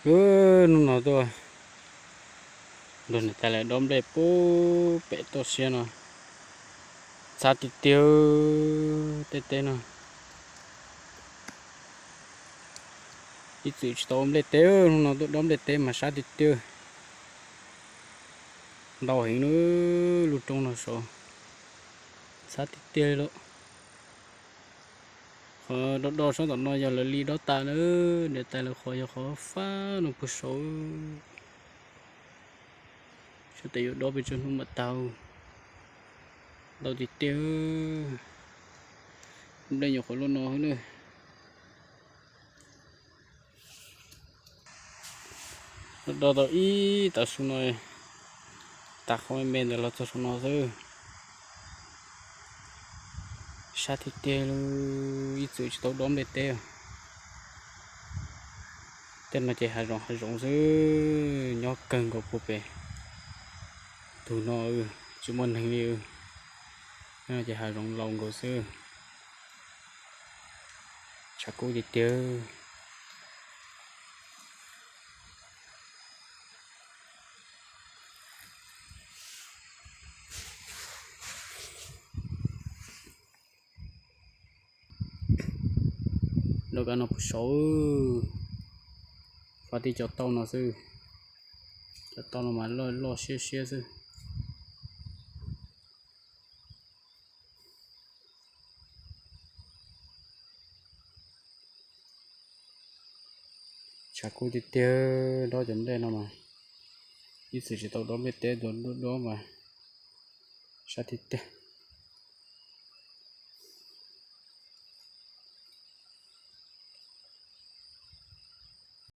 Hnub no tuaj nrog niam tais lawv dob nplej pub pem toj siab no, txhab tiag tiag tej teb no. Ib txwm tsis tau ua nplej teb, hnub no tuaj dob nplej teb mas sab tiag tiag. Ntau heev lub roob no saud, txhab tiag tiag li lawm. Qhov do do sab tom no yog lawv li dob tas na, niam tais lawv qhov yog qhov fab no puag saud. Sab tes yuav dob pes tsawg hnub mam tag, ntau tiag tiag. Nplej nyuam qhuav luaj no xwb na. Do do tau ib tav su no, tav qhov me me ntawd los txog saum no xwb. Sab tiag tiag li, ib txwm tsis tau dob nplej teb. Tej no ces hav zoov hav zoov xwb, nyob kawg nkaus puag pem. Tus no tsis muaj neeg li, tej no ces hav zoov laus nkaus xwb. Tshav kub tiag tiag. Dob kab no puag saud, fab tib co tauj no xwb. Cov tauj no mas loj loj siab siab xwb. Tshav kub tiag tiag, dob cov nplej no mas ib txwm tsis tau dob nplej teb, dob dob mas sab tiag tiag.